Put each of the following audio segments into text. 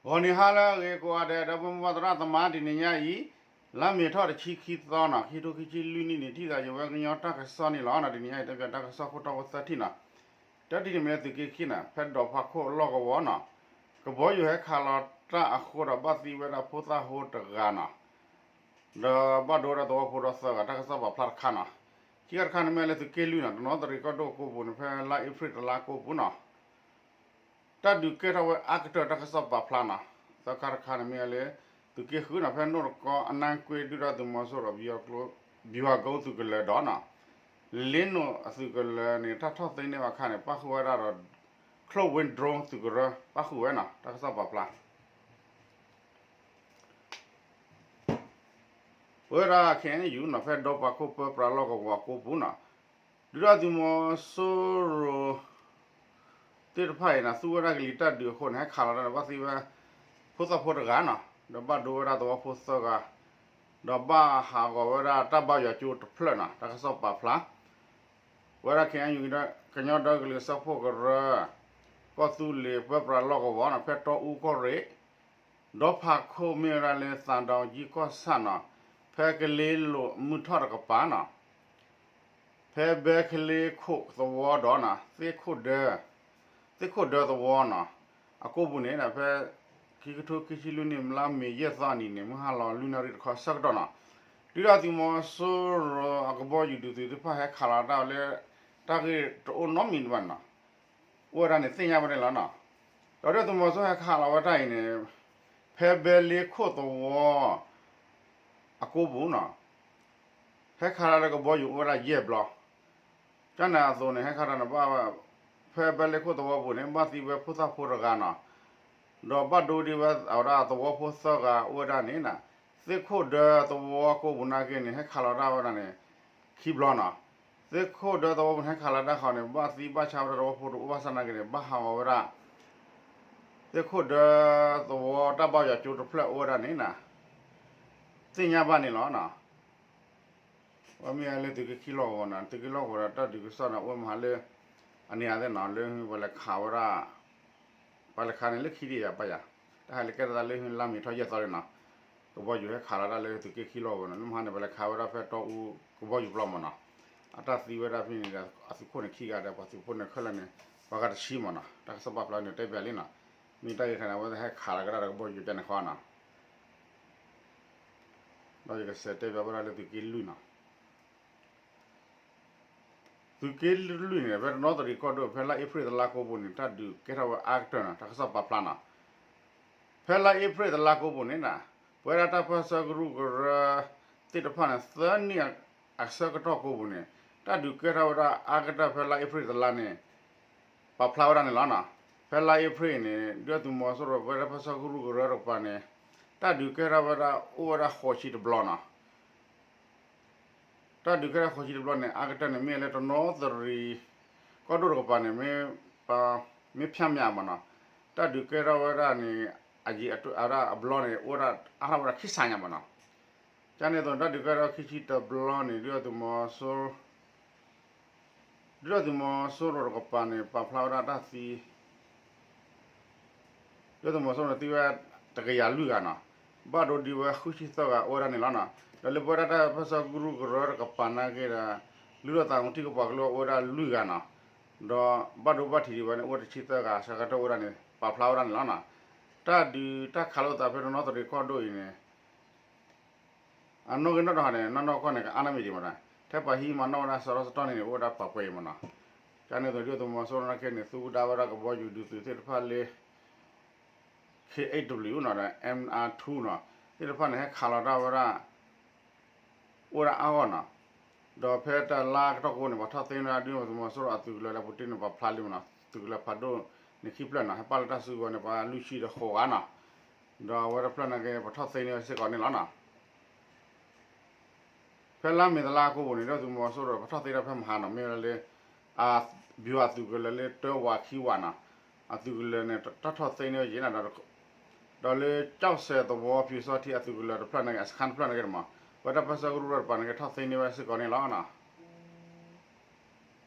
ဂီၤနံၤဟါလၢအဂ့ၤကိးဂၤဒဲး ဒီပုၢ်ဝဲၢ်သရၣ်သမါ တနံၤညါအံၤ လါမ့ၤထီၣ်တဆံခံသီနီၤ ခံထိခံဆံလွံၢ်နံၣ်န့ၣ် ထံၣ်သးယဝဲကညီတၢ်ကစီၣ်န့ၣ်လီၤ. တနံၤညါအံၤ တဲပၠးတၢ်ကစီၣ်ခိၣ်တီဝဲသၢထံၣ်နီၤ. တထံၣ်န့ၣ်မ့ၢ်လၢသုးက့ခံနီၤ ဖဲဒီးဖးခိၣ်လီၢ်ကဝီၤနီၤ ကဘီယူၤဟဲခးလီၤတၢ်အဃိဒီး ဘၣ်သံဝဲဒၣ်ဖိသၣ်ဖိတဂၤနီၤ ဒီးဘၣ်ဒိဝဲဒၣ်သဝီဖိဒီးသၢဂၤ တၢ်ကစီၣ်ပာ်ဖျါတခါနီၤ. ခံခါတခါန့ၣ်မ့ၢ်လၢသုးက့လွံၢ်နီၤ တနီသရံၣ်ကီၢ်ဒိၣ်ကိးပူၤန့ၣ် ဖဲလါအ့ဖြ့ၣ်တလါကိးပူၤနီၤ တၢ်ဒုးကဲထီၣ်ဝဲအါကတၢၢ် တၢ်ကစီၣ်ပာ်ဖျါနီၤ. သၢခါတခါန့ၣ်မ့ၢ်လၢ သုးက့ဃုနီၤ ဖဲနိၣ်တကီအနါကွ့ ဒုၣ်ဒါသုးမီၤစိရိၤ ဗျူဟာကုန်းသုးကလၢၤဒီးနီၤ လ့နိၣ်အသုးကလၢၤန့ၣ် တၢ်ထီၣ်သ့န့ၢ်ဘၣ်အခါန့ၣ် ပၣ်ဃုာ်ဝဲဒၣ်ဒီး Cloud Wing drone သုးကရၢ ပၣ်ဃုာ်ဝဲနီၤ တၢ်ကစီၣ်ပာ်ဖျါ ပဝဲဒၣ် ခ့ၣ်အဲၣ်ယူၣ်နီၤ ဖဲဒီးဖးခိၣ်ပၢပြးလီၢ်ကဝီၤကိးပူၤနီၤ ဒုၣ်ဒါသုးမီၤစိရိၤ သ့ၣ်တဖၣ်အံၤန့ၣ် သူဝဲဒၣ်ကလံၤတၢ်ဒုးအဃိန့ၣ် ဟဲခးလီၤတၢ်န့ၣ် ဘၣ်သံဝဲ ဖိသၣ်ဖိတဂၤနီၤ ဒီးဘၣ်ဒိဝဲဒၣ်သဝီဖိသၢဂၤ ဒီးဘၣ်ဟးဂီၤဝဲဒၣ်တၢ်ဘါယွၤကၠိတဖျၢၣ်နီၤ တၢ်ကစီၣ်ပာ်ဖျါ ဝဲဒၣ် ခ့ၣ်အဲၣ်ယူၣ် ကညီဒီကလုာ်စၢဖှိၣ်ကရၢ ကီၢ်သူလ့ၤပၢပြးလီၢ်ကဝီၤနီၤ ဖဲတီအူကီၢ်ရ့ၣ် ဒီးဖးခိၣ်မ့ၢ်ဝဲဒၣ်လၢသးဒီကၠံကီၢ်ဆၣ်နီၤ ဖဲကလ့လိာ်မုၢ်ထီၣ်တကပၤနီၤ ဖဲဘဲကလ့ခိၣ်သဝီဒီးနီၤ သ့ၣ်ခိၣ်ဒၢ သ့ၣ်ခိၣ်ဒၢသဝီနီၤ အကိးပူၤန့ၣ် ဖဲ ခံကထိခံဆံလွံၢ်နံၣ် လါမ့ၤယဲၢ်သီအနံၤန့ၣ် မုၢ်ဟါလီၤလွံၢ်နၣ်ရံၣ်တခီဆၢကတီၢ်နီၤ ဒုၣ်ဒါသုးမီၤစိရိၤအကဘီယူၤဒုးသုးသ့ၣ်တဖၣ်ဟဲခးလီၤတၢ်လၢ တၢ်ဂ့ၢ်တအိၣ်နီတမံၤဘၣ်နီၤ အိၣ်ဝဲဒၣ်န့ၣ်သ့ၣ်ညါဘၣ်န့ၣ်လီၤနီၤ ဒီးဒုၣ်ဒါသုးမီၤစိရိၤဟဲခးလီၤဝဲတၢ်အံၤန့ၣ် ဖဲဘဲလ့ခိၣ်သဝီ အကိးပူၤနီၤ ဟဲခးလီၤလၢကဘီယူၤအိၣ်ဝဲဒၣ်ယဲၢ်ဘျီ ကန့ၣ်အသိးန့ၣ် ဟဲခးလီၤန့ၣ် ဘၣ် ဖဲဘဲလ့ခိၣ်သဝီပူၤန့ၣ် ဘၣ်သံဝဲဖိသၣ်ဖိတဂၤနီၤ ဒီးဘၣ်ဒိဒံးဝဲအဝဲဒၣ်သဝီဖိသၢဂၤအိၣ်ဝဲဒၣ်န့ၣ် သ့ၣ်ခိၣ်ဒၢသဝီကိးပူၤနာ်က့န့ၣ် ဟဲခးလီၤတၢ်ဝဲဒၣ်န့ၣ် ခံဘျီနီၤ သ့ၣ်ခိၣ်ဒၢသဝီပူၤန့ၣ် ဟဲခးလီၤတၢ်ဃီန့ၣ် ဘၣ်သံဘၣ်ဆါဝဲဒၣ်သဝီဖိတအိၣ်ဘၣ်ဆၣ်နာ်က့န့ၣ် ဘၣ်ဟးဂီၤဝဲဒၣ် သ့ၣ်ခိၣ်ဒၢသဝီတၢ်ဘါယွၤကၠိတဖျၢၣ်အိၣ်ဝဲဒၣ်န့ၣ် သ့ၣ်ညါဘၣ်န့ၣ်လီၤနီၤ ပမ့ၢ်လၢသုးက့ခံလီၢ်ကဝီၤနီၤ သုးက့လီၢ်ကဝီၤဒီးတၢ်ဒုးကစီၣ်န့ၣ် အိၣ်မဟါလၢ အန့ၣ်အသ့ၣ်နီၤ လၢပှၤလဲၤခးဝဲဒၣ် ပှၤလဲၤခးန့ၣ်လၢခံဒံးယၤဘၣ်ယၤ တၢ်ဟဲလၢကဲထီၣ်သးလၢလါမ့ၤထီၣ်ယဲၢ်သီလံနီၤ ကဘီယူၤဟဲခးလီၤတၢ်လၢသုးက့ခံလီၢ်ကဝီၤနီၤ လၢမဟါန့ၣ် ပှၤလဲၤခးဝဲဒၣ်ဖဲတီအူကဘီယူၤပျီမးနီၤ အတၢ်သံဝဲဒၣ်ဖဲန့ၣ်ဒီး အသုးခိၣ်န့ၣ်ခံဂၤဒီး ပှၤသုးဖိန့ၣ်ခဲလၢာ်န့ၣ် ပှၤဂၤတဆံမးနီၤ တၢ်ကစီၣ်ပာ်ဖျါန့ၣ်တဲပၠးလံနီၤ မ့ၢ်တၢ်ဂ့ၢ်တခါန့ၣ် အဝဲဟဲခးလီၤကဒါဒီးကဘီယူၤကန့ၣ်ဃီနီၤ ဒီးယကစးတဲပၠးဝဲဒၣ်လၢသုးက့လွံၢ်နီၤ သုးက့လွံၢ်န့ၣ် ဖဲတနီသရံၣ်ကီၢ်ဒိၣ် ဖဲလါအ့ဖြ့ၣ်တလါကိးပူၤန့ၣ် တၢ်ဒုးကဲထီၣ်ဝဲအါကတၢၢ်နီၤ တၢ်ကစီၣ်ပာ်ဖျါနီၤ ဖဲလါအ့ဖြ့ၣ်တလါကိးပူၤန့ၣ် ပဝဲဒၣ်တၢ်ပၢၢ်ဆၢကရူၢ်ကရၢသ့ၣ်တဖၣ်န့ၣ် သၢနံၣ်အဆၢကတီၢ်ကိးပူၤန့ၣ် တၢ်ဒုးကဲထီၣ်ဝဲဒၣ်အါကတၢၢ်ဖဲလါအ့ဖြ့ၣ်တလါန့ၣ် ပာ်ဖျါဝဲဒၣ်န့ၣ်လီၤနီၤ. ဖဲလါအ့ဖြ့ၣ်န့ၣ် ဒုၣ်ဒါသုးမီၤစိရိၤ ပဝဲဒၣ်ပၢၢ်ဆၢကရူၢ်ကရၢတကပၤန့ၣ် တၢ်ဒုးကဲထီၣ်ဝဲဒၣ်အိၣ်ဝဲဒၣ်ဃိးဆံတဘျီနီၤ. တၢ်ဒုးကဲထီၣ်ဃိးဆံတဘျီန့ၣ် အါကတၢၢ်န့ၣ် မ့ၢ်လၢတနီသရံၣ်ကီၢ်ဒိၣ်တကပၤန့ၣ် မ့ၢ် မ့ၢ်ဖၠၣ်မၠၣ်မးနီၤ. တၢ်ဒုးကဲထီၣ်ဝဲဒၣ်န့ၣ် အယံၤအဝဲဒၣ်အဘျီန့ၣ် အိၣ်ဝဲဒၣ်အါထီၣ်ဝဲဒၣ်ခံစးညါမးနီၤ. ကန့ၣ်အသိးန့ၣ် တၢ်ဒုးကဲထီၣ်ခံဆံတဘျီန့ၣ် ဒုၣ်ဒါသုးမီၤစိ ဒုၣ်ဒါသုးမီၤစိရိၤတကပၤန့ၣ် ပာ်ဖျါဝဲဒၣ်တၢ်သံ ဒုၣ်ဒါသုးမီၤစိရိၤန့ၣ် သံဝဲတကယၤလွံၢ်ဂၤနီၤ. ဘၣ်ဒိဒံးဝဲဃုဆံသၢဂၤအိၣ်ဝဲဒၣ်န့ၣ်လီၤနီၤ. ဒီးလၢပဝဲဒၣ်တၢ်ပၢၢ်ဆၢကရူၢ်ကရၢတကပၤနာ်က့ဒီး လုၢ်ထီၣ်သးသမူထံကပီၤကလုာ်အိၣ်ဝဲဒၣ်လွံၢ်ဂၤနီၤ. ဒီးဘၣ်ဒိဘၣ်ထံးဒံးဝဲန့ၣ် အိၣ်ဝဲတဆံသၢဂၤ ဆၢကတီၢ်အိၣ်ဝဲဒၣ်န့ၣ် ပာ်ဖျါဝဲဒၣ်န့ၣ်လီၤနီၤ. တၢ်ဒုးတၢ်ခးလိာ်သးဖဲတနီသရံၣ်ကီၢ်ဒိၣ်အံၤန့ၣ် အနီၣ်ဂံၢ်နီၣ်ဒွးန့ၣ် နီၢ်နီၢ်ကီၢ်န့ၣ် ကအါနီၣ်မံၤဒံးမးနီၤ. ထဲပှၤဟံးမၤနီၣ်ဝဲဒၣ်စရီစတီၢ်န့ၣ်န့ၣ် အိၣ်ဝဲဒၣ်ပာ်ကွဲးအံၤမးနီၤ. ကန့ၣ်အသိး ဒုၣ်ဒါသုးမီၤစိရိၤနာ်က့န့ၣ် သူကဒါဝဲဒၣ်ကဘီယူၤဒုးသုးသ့ၣ်တဖၣ်လၢ ခ့ၣ်အ့ၣ်ဒဘလျူၣ်နီၤ ဒီး အ့ၣ်အါထူနီၤ သ့ၣ်တဖၣ်န့ၣ် ဟဲခးလီၤတၢ်ဝဲဒၣ် အိၣ်ဝဲဒၣ်အါဂီၢ်နီၤ. ဒီးဖဲတလါကတီၢ်ကိးန့ၣ် ပှၤထီၣ်သ့န့ၢ်ဝဲဒၣ် ဒုၣ်ဒါသုးမီၤစိရိၤအသုးကလၢၤလၢပူၤတ့ၢ်န့ၣ် ပာ်ဖျါလံမးနီၤ. သုးကလၢၤဖးဒိၣ်န့ၣ်ခံဖျၢၣ်နီၤ ဟဲပာ်လၢတၢ်စုကဝဲၤန့ၣ် ပှၤလွံၢ်ဆံဒီးဃိးဂၤနီၤ. ဒီးအဝဲတဖျၢၣ်နာ်က့ ပှၤထီၣ်သ့န့ၢ်ဝဲစ့ၢ်ကီးန့ၣ်လီၤနီၤ. ဖဲလါမ့ၤတလါကိးပူၤန့ၣ် ဒုၣ်ဒါသုးမီၤစိရိၤ ပှၤထီၣ်သ့ဒၣ်ဖဲမဟါနီၤ မ့ၢ်ဝဲဒၣ်လၢ အဘံၤအသုးကလၢၤလၢတၢဝးခံဝးနီၤ အသုးကလၢၤန့ၣ် တၢ်ထီၣ်သ့န့ၢ်ဝဲယံၤနီၤ ဒီးလၢကၠီၣ်စဲးသဝီဖၠူၤစီထံအသုးကလၢၤတဖျၢၣ်နာ်က့ အစခါတဖျၢၣ်နာ်က့တမး ပဝဲတၢ်ပၢၢ်ဆၢကရူၢ်ကရၢတကပၤနာ်က့ ထီၣ်သ့န့ၢ်ဝဲစ့ၢ်ကီးန့ၣ်လီၤနီၤ.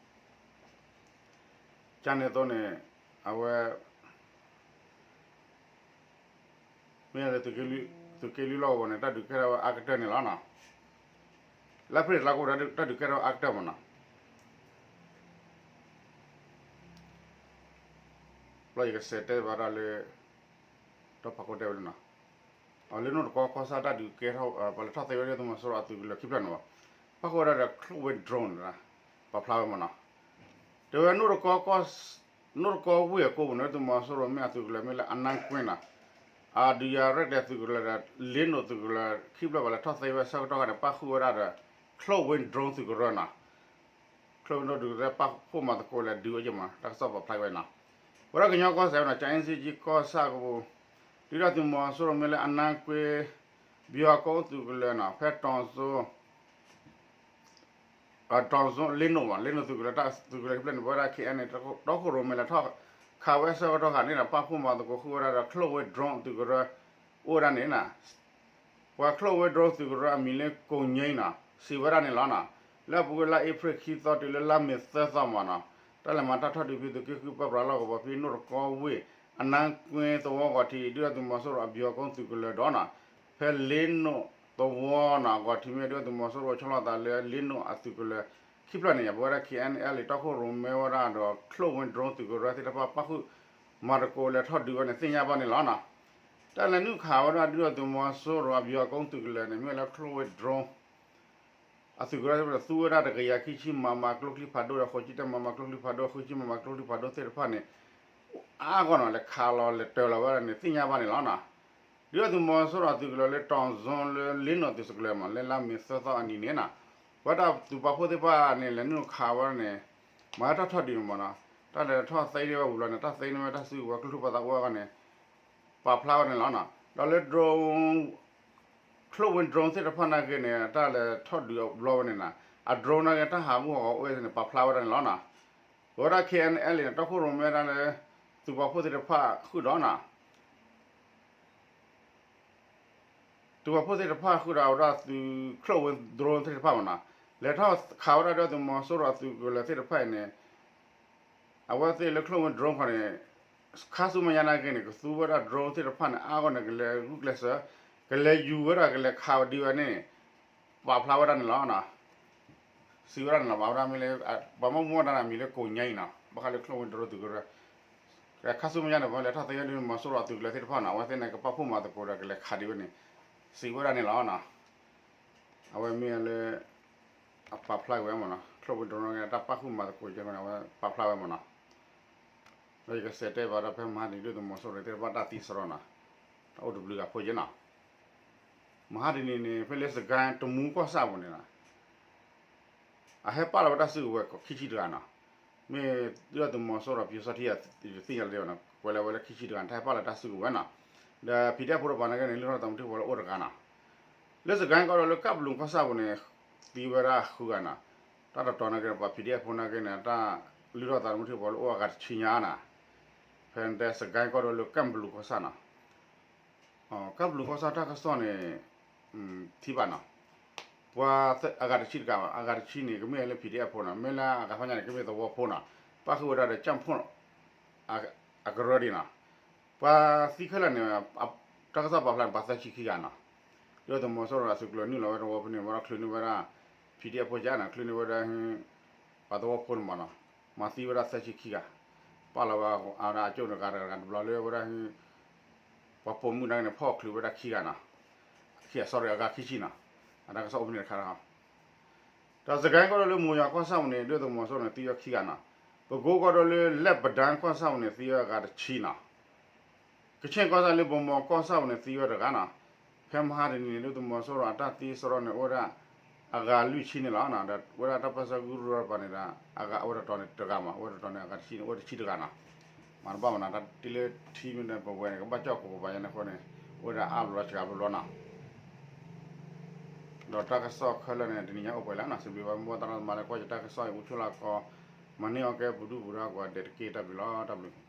ကန့ၣ်အသိးန့ၣ် အဝဲ မ့ၢ်လၢ သုးက့လွံၢ်လီၢ်ကဝီၤန့ၣ် တၢ်ဒုးကဲထီၣ်ဝဲအါကတၢၢ်န့ၣ်လီၤနီၤ. လၢဖရဲးတလါကအိၣ်ဒီး တၢ်ဒုးကဲထီၣ်ဝဲအါကတၢၢ်မးနီၤ. ဘျီယကစးတဲဘၣ်ဒၣ်လၢ ဒီးဖးခိၣ်တဲဝဲဒၣ်နီၤ, လၢနိၣ်တကီကီၢ်ဆၣ်တၢ်ဒုးကဲထီၣ် ပှၤလဲၤထီၣ်သ့ဝဲဒၣ်သုးမီၤစိရိၤအသုးကလၢၤခံဖျၢၣ်န့ၣ်ဘၣ်, ပၣ်ဃုာ်ဝဲဒၣ်ဒီး ချိၣ်ဝ့ drone န့ၣ် ပာ်ဖျါဝဲမးနီၤ. တဲဝဲ နိၣ်တကီဝ့ၢ်အကိးပူၤန့ၣ် သုးမီၤစိရိၤမ့ၢ်အသုးကလၢၤမ့ၢ်လၢ အနါကွ့နီၤ, အဒုးယၤရဲၣ်ကျဲၤသုးကလၢၤဒီး လ့နိၣ်သုးကလၢၤခံဖျၢၣ် ပှၤလဲၤထီၣ်သ့ဝဲဆၢကတီၢ်ခါန့ၣ် ပၣ်ဃုာ်ဝဲဒၣ်ဒီး ချိၣ်ဝ့ drone သုးကရၢနီၤ. ချိၣ်ဝ့ drone သုးကရၢပၣ်ဃုာ်မၤသကိးလဲၤဒုးဝဲက့ၤမး တၢ်ကစီၣ်ပာ်ဖျါဝဲနီၤ. ဝဲဒၣ်ကညီကီၢ်စဲၣ်ဝဲနီၤ ကၠၤအ့စ့ကၠံကီၢ်ဆၣ်ကပူၤ ဒုၣ်ဒါသုးမီၤစိရိၤမ့ၢ်လၢ အနါကွ့ ဘံအီကုန်းသုးကလၢၤနီၤ ဖဲတီၤစိ တီၤစိ လ့နိၣ်မး လ့နိၣ်သုးကလၢၤ တၢ်သုးကလၢၤခံဖျၢၣ်န့ၣ် ပဝဲဒၣ် ခ့ၣ်အဲၣ်အဲၣ် တီခိၣ်ရိၣ်မဲလဲၤထီၣ်ခးဝဲဆၢကတီၢ်ခါန့ၣ်ဒီး ပၣ်ဃုာ်မၤသကိးဃုာ်ဝဲဒၣ်ဒီး ချိၣ်ဝ့ drone သုးကရၢ အိၣ်ဝဲဒၣ်န့ၣ်နီၤ. ပှၤချိၣ်ဝ့ drone သုးကရၢအမံၤလၢ ကိၣ်ညိနီၤ စံးဝဲဒၣ်န့ၣ်လီၤနီၤ. လၢအပူၤကွံာ်လါအ့ဖြ့ၣ်ခံသီတုၤလၢလါမ့ၤသၢသီမးနီၤ တၢ်လဲၤမၤတၢ်ထီၣ်ဒုးဖဲသုးက့ဃုပၢပြးလီၢ်ကဝီၤဖဲ နိၣ်တကီဝ့ၢ် အနါကွ့သဝီဂီၤထံး ဒုၣ်ဒါသုးမီၤစိရိၤအဘံအီကုန်းသုးကလၢၤဒီးနီၤ ဖဲလ့နိၣ်သဝီနီၤ ဂီၤထံးမ့ၢ်ဒုၣ်ဒါသုးမီၤစိရိၤဆီလီၤသးလၢလ့နိၣ်အသုးကလၢၤခံဖျၢၣ်န့ၣ် ပဝဲဒၣ် ခ့ၣ်အဲၣ်အဲၣ် တီခိၣ်ရိၣ်မဲဝဲဒၣ်ဒီး ချိၣ်ဝ့ drone သုးကရၢသ့ၣ်တဖၣ် ပၣ်ဃုာ်မၤသကိးလဲၤထီၣ်ဒုးဝဲန့ၣ် သ့ၣ်ညါဘၣ်န့ၣ်လီၤနီၤ. တၢ်လဲၤနုာ်ခးဝဲဒၣ်ဒုၣ်ဒါသုးမီၤစိရိၤအဘံအီကုန်းသုးကလၢၤန့ၣ် မ့ၢ်လၢချိၣ်ဝ့ drone အသုးကရၢ သူဝဲဒၣ်တကယၤခံဆံ မမ ကျိချံဖးဒိၣ်ဒီး ဃိးဆံတၢ မမ ကျိချံဖးဒိၣ်ဃုဆံ မမ ကျိချံဖးဒိၣ်သ့ၣ်တဖၣ်န့ၣ် အါဂီၢ်နီၤ လဲၤခးလီၤလဲၤတၢၤလီၤဝဲဒၣ်န့ၣ် သ့ၣ်ညါဘၣ်န့ၣ်လီၤနီၤ. ဒုၣ်ဒါသုးမီၤစိရိၤအသုးကလၢၤလၢ တီၤစိလၢလ့နိၣ်သုးကလၢၤမး လၢလါမ့ၤသၢသီအနံၤန့ၣ်နီၤ ပဝဲဒၣ်သုးပာ်ဖှိၣ်သ့ၣ်တဖၣ်န့ၣ် လဲၤနုာ်ခးဝဲဒၣ်န့ၣ် မၤတၢ်ထီၣ်ဒုးန့ၣ်မးနီၤ. တၢ်လဲၤထီၣ်သ့န့ၢ်ဝဲဝံၤလီၤန့ၣ် တၢ်သ့န့ၢ်ဝဲတၢ်စုကဝဲၤကျိချံပှၤသးအိၣ်အဂီၢ်န့ၣ် ပာ်ဖျါဝဲန့ၣ်လီၤနီၤ. ဒီးလၢ drone ချိၣ်ဝ့ drone သ့ၣ်တဖၣ်နာ်က့န့ၣ် တၢ်လဲၤထီၣ်ဒုးအဘျီဝဲန့ၣ်နီၤ အ drone နာ်က့ တၢ်ဟးဂူာ်ဟးဂီၤအိၣ်န့ၣ် ပာ်ဖျါဝဲဒၣ်န့ၣ်လီၤနီၤ. ပဝဲဒၣ် ခ့ၣ်အဲၣ်အဲၣ် န့ၣ် တီခိၣ်ရိၣ်မဲဒၣ်လၢ သုးပာ်ဖှိၣ်သ့ၣ်တဖၣ်ဃုာ်ဒီးနီၤ သုးပာ်ဖှိၣ်သ့ၣ်တဖၣ်ဃုာ်ဒီးဝဲဒၣ်သုးချိၣ်ဝ့ drone သ့ၣ်တဖၣ်မးနီၤ လဲၤထီၣ်ခးဝဲဒၣ်ဒုၣ်ဒါသုးမီၤစိရိၤအသုးကလၢၤသ့ၣ်တဖၣ်အံၤန့ၣ် အဝဲသ့ၣ်လၢချိၣ်ဝ့ drone ခီန့ၣ် ခါဆူမဲာ်ညါနာ်က့န့ၣ် ကသူဝဲဒၣ် drone သ့ၣ်တဖၣ်န့ၣ် အါဂီၢ်န့ၣ် ကလဲၤဂုာ်ကျဲးစၢး ကလဲၤယူၤဝဲဒၣ် ကလဲၤခးဝဲဒ်ဝဲန့ၣ် ပာ်ဖျါဝဲဒၣ်န့ၣ်လီၤ. စံးဝဲဒၣ်န့ၣ်လီၤ ဘၣ်ဝဲဒၣ်မ့ၢ်လၢ ပှၤမ့ၢ်မူဝဲဒၣ်န့ၣ် အမံၤလၢကိၣ်ညါအံၤနီၤ ဘၣ်ဃးလၢချိၣ်ဝ့ drone သုးကရၢ ခါဆူမဲာ်ညါန့ၣ် ပှၤလဲၤထီၣ်သ့ဝဲဒၣ်သုးမီၤစိရိၤအသုးကလၢၤသ့ၣ်တဖၣ်နီၤ အဝဲသ့ၣ်န့ၣ် ကပာ်ဖှိၣ်မၤသကိးဒီး ကလဲၤခးဒ်ဝဲန့ၣ် စံးဝဲဒၣ်န့ၣ်လီၤ. အဝဲမ့ၢ်လၢ အပာ်ဖျါက့ၤဝဲမးနီၤ ချိၣ်ဝ့ drone န့ၣ် တၢ်ပာ်ဃုာ်မၤသကိးကဲန့ၣ် အဝဲပာ်ဖျါဝဲမးနီၤ. ဒီးယကစးတဲဘၣ်ဒီးဖဲမဟါတနံၤ ဒုၣ်ဒါသုးမီၤစိရိၤသ့ၣ်တဖၣ်တၢ်သံစရီနီၤ တၢ်အိၣ်တဘျုးဂၤဖိကဲနီၤ မဟါတနံၤန့ၣ် ဖဲလၢစကဲတမူကီၢ်ဆၣ်ပူၤန့ၣ်နီၤ အဟဲပာ်လီၤဝဲတၢ်စုကဝဲၤခံဆံတဂၤနီၤ မ့ၢ်ဒုၣ်ဒါသုးမီၤစိရိၤပၠိၤစီထံ ယတသ့ၣ်ညါလၢၤဘၣ်နီၤ ကွဲးလီၤဝဲလၢခံဆံတဂၤ တၢ်ဟဲပာ်လီၤတၢ်စုကဝဲၤနီၤ ဒီး PDF ဖိတပၤနာ်က့န့ၣ် လုၢ်ထီၣ်သးမူထံဖိလၢအိၣ်တဂၤနီၤ လၢစကဲကီၢ်ဒီးလၢကၢ်ဘလူးကီၢ်ဆၣ်ပူၤန့ၣ် သံဝဲဒၣ်ဃုဂၤနီၤ တၢ်တတီၤနာ်က့န့ၣ် ပှၤ PDF ဖိနာ်က့န့ၣ် တၢ်လုၢ်ထီၣ်သးမူထံဖိလၢအိၣ်အဂၤတဆံညါနီၤ ဖဲတဲစကဲကီၢ်ဒီးလၢကၢ်ဘလူးကီၢ်ဆၣ်နီၤ ကၢ်ဘလူးကီၢ်ဆၣ်တၢ်ကစီၣ်န့ၣ် ထံၣ်ဘၣ်နီၤ ပှၤအဂၤတဆံတဂၤ အဂၤတဆံန့ၣ် ကမ့ၢ်လၢ PDF ဖိနီၤ မ့ၢ်လၢအဂၤဖးညါန့ၣ် ကမ့ၢ်သဝီဖိနီၤ ပၣ်ဃုာ်ဝဲဒၣ်ဒီးကၠၣ်ဖိၣ် အကရၢဒ်နီၤ ပှၤသံခဲလၢာ်န့ၣ် တၢ်ကစီၣ်ပာ်ဖျါန့ၣ် ပှၤသၢဆံခံဂၤနီၤ ဒုၣ်ဒါသုးမီၤစိရိၤအသုးကလၢၤနုာ်လီၤဝဲသဝီဖိန့ၣ် ဝဲဒၣ်ချုးန့ၢ်ဝဲဒၣ် PDF ဖိကနီၤ ချုးန့ၢ်ဝဲဒၣ် ပှၤသဝီဖိန့ၣ်မးနီၤ မၤသံဝဲဒၣ်သၢဆံခံဂၤ ပာ်လီၤဝဲအဝဲဒၣ်အကၠိၣ်တဂၤတဂၤတဘျီလၢဝဲဒၣ် ပှၤပိာ်မုၣ်နာ်က့န့ၣ် ဖီၣ်ချုးဝဲဒၣ်ခံဂၤနီၤ ခံဂၤ sorry အဂၤခံဆံနီၤ အတၢ်ကစီၣ်အိၣ်ဖဲန့ၣ်တခါနီၤ ဒီးစကဲကီၢ်ဒီးလၢမိၢ်ယွၤကီၢ်ဆၣ်ပူၤန့ၣ် ဒုၣ်ဒါသုးမီၤစိရိၤန့ၣ် သံဝဲခံဂၤနီၤ ပကိကီၢ်ဒီးလၢလဲၣ်ပဒၢကီၢ်ဆၣ်ပူၤန့ၣ် သံဝဲအဂၤတဆံနီၤ ကခ့ၣ်ကီၢ်ဆၣ်လၢဘိမီကီၢ်ဆၣ်ပူၤန့ၣ် သံဝဲတဂၤနီၤ ဖဲမဟါတနံၤန့ၣ် ဒုၣ်ဒါသုးမီၤစိရိၤအတၢ်သံစရီန့ၣ် အိၣ်ဝဲဒၣ် အဂၤလွံၢ်ဆံန့ၣ်လီၤ. ဒီးဝဲဒၣ်တၢ်ပၢဆှၢကရူၢ်တပၤန့ၣ်ဒီး အဂၤအိၣ်တတီၤန့ၣ်တဂၤမး အိၣ်တတီၤန့ၣ်အဂၤတဆံန့ၣ် အိၣ်တဆံတဂၤနီၤ မၤတဘၣ်မးနီၤ တၢ်တ့လၢထံမ့ၢ်ဒီးပဝဲန့ၣ် ကဘၣ်ကၠီၣ်ကိးကပၤယါန့ၣ်အဃိန့ၣ် အိၣ်ဝဲဒၣ်အါဘျီစှၤဘျီနီၤ ဒီးတၢ်ကစီၣ်ခဲလၢာ်န့ၣ် တနံၤညါအိၣ်ပှဲၤလံနီၤ စံးဘျုးဘၣ်မိၢ်ပၢ်သရၣ်သမါလၢကွၢ်ယတၢ်ကစီၣ်အံၤ အိၣ်ဆူၣ်လၢကီ မၤန့ၢ်အီၣ်ကဲပဒုၣ်ပဒါကိးဂၤဒဲးတက့ၢ် တၢ်ဘျုးလီၤ တၢ်ဘျုး